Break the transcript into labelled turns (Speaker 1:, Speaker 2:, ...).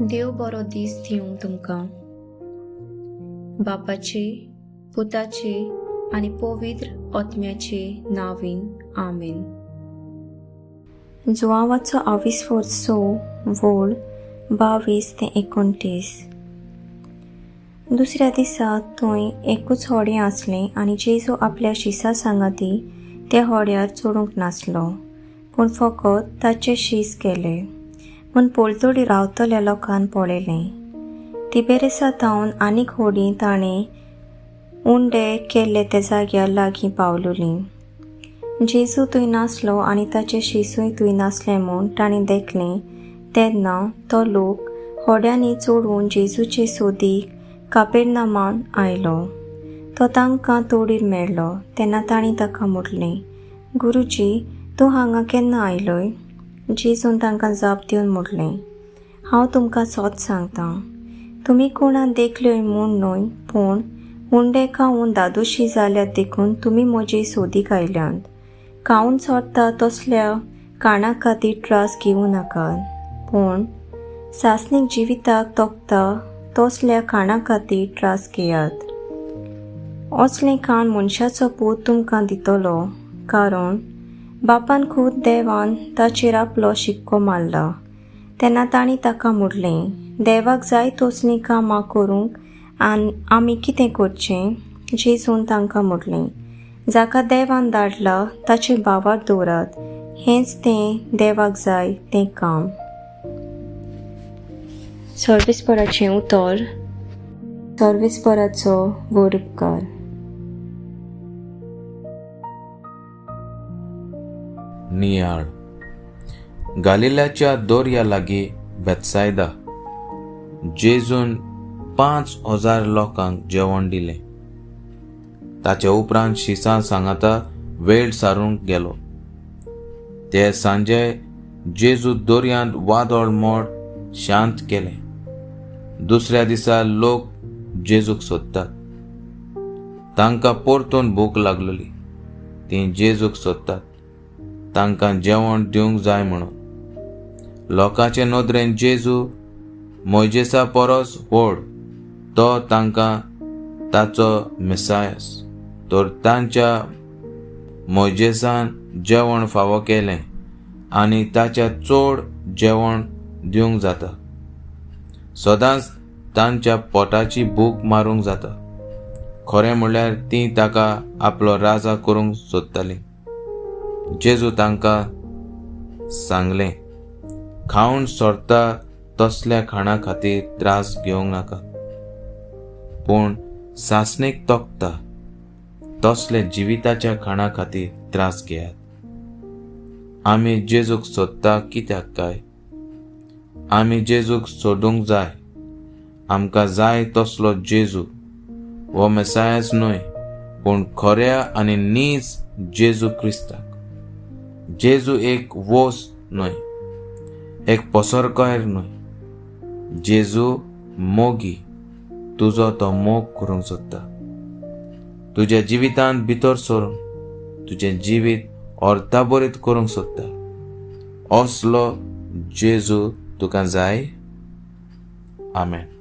Speaker 1: देव बरो दीस दिवं तुमकां. बापाचे, पुताचे आनी पवित्र आत्म्याचे नांवान, आमेन. जुवांवाचो आविस्फोर 6 वोळ 22 ते 29. दुसऱ्या दिसा थंय एकूच होडें आसलें आनी जेजू आपल्या शिसा सांगाती त्या होड्यार चडूंक नासलो, पूण फकत ताचे शीस गेले म्हूण पलतडी रावतल्या लोकान पळयलें. तिबेरेसा थावन आनीक होडी ताणें उंडे केल्ले त्या जाग्यार लागीं पावलोली. जेजू थंय नासलो आनी ताचे शिसूय थंय नासले म्हूण ताणें देखलें. तेन्ना तो लोक होड्यांनी चडून जेजूचे सोदीक कापेर्नामान आयलो. तो तांकां तोडीर मेळ्ळो. तेन्ना तांणी ताका म्हटलें, गुरुजी, तूं हांगा केन्ना आयलोय? जेजून तांकां जाप दिवन म्हटलें, हांव तुमकां सत सांगतां, तुमी कोणाक देखल्योय म्हूण न्हय, पूण उंडे खावन दादोशी जाल्यात देखून तुमी म्हजे सोदीक आयल्यात. खावन सोडटा तसल्या काणा खातीर त्रास घेवं नाकात, पूण सासणीक जिविताक तोखता तसल्या खाणा खातीर त्रास घेयात. असलें खाण मनशाचो पूत तुमकां दितलो, कारण बापान खूद देवान ताचेर आपलो शिक्को मारला. तेन्ना तांणी ताका म्हटलें, देवाक जाय तसलीं कामां करूंक आनी आमी कितें करचें? जेजून तांकां म्हटलें, जाका देवान धाडला ताचे भावार दवरात, हेंच तें देवाक जाय तें काम. सर्वेस्पराचें उतर. सर्वेस्पराचो व्हड उपकार.
Speaker 2: नियाळ. गालिल्याच्या दोर्या लागीं बेतसायदा जेजून 5000 लोकांक जेवण दिलें. ताचे उपरांत शिसां सांगाता वेळ सारूंक गेलो. ते सांजे जेजू दोर्यांत वादळ मोड शांत केलें. दुसऱ्या दिसा लोक जेजूक सोदतात. तांकां परतून भूक लागलेली. तीं जेजूक सोदतात, तांकां जेवण दिवंक जाय म्हणून. लोकांचे नदरेन जेजू मोयजेसा परस व्हड, तो तांकां ताचो मिसायस. तर तांच्या मोयजेसान जेवण फावो केलें आनी ताच्या चड जेवण दिवंक जाता. सदांच तांच्या पोटाची भूक मारूंक जाता. खरें म्हणल्यार तीं ताका आपलो राजा करूंक सोदतालीं. जेजू तांकां सांगलें, खावन सोडटा तसल्या खाणा खातीर त्रास घेवंक नाका, पूण सासणीक तोखता तसले जिविताच्या खाणा खातीर त्रास घेयात. आमी जेजूक सोदता कित्याक काय? आमी जेजूक सोदूंक जाय. आमकां जाय तसलो जेजू हो मेसायस न्हय, पूण खऱ्या आनी नीज जेजू क्रिस्ताक. जेजू एक वोस न्हय, एक पसरकार न्हय. जेजू मोगी. तुजो तो मोग करूंक सोदता. तुज्या जिवितांत भितर सरून तुजें जिवीत अर्थाबरीत करूंक सोदता. असलो जेजू तुका जाय. आमेन.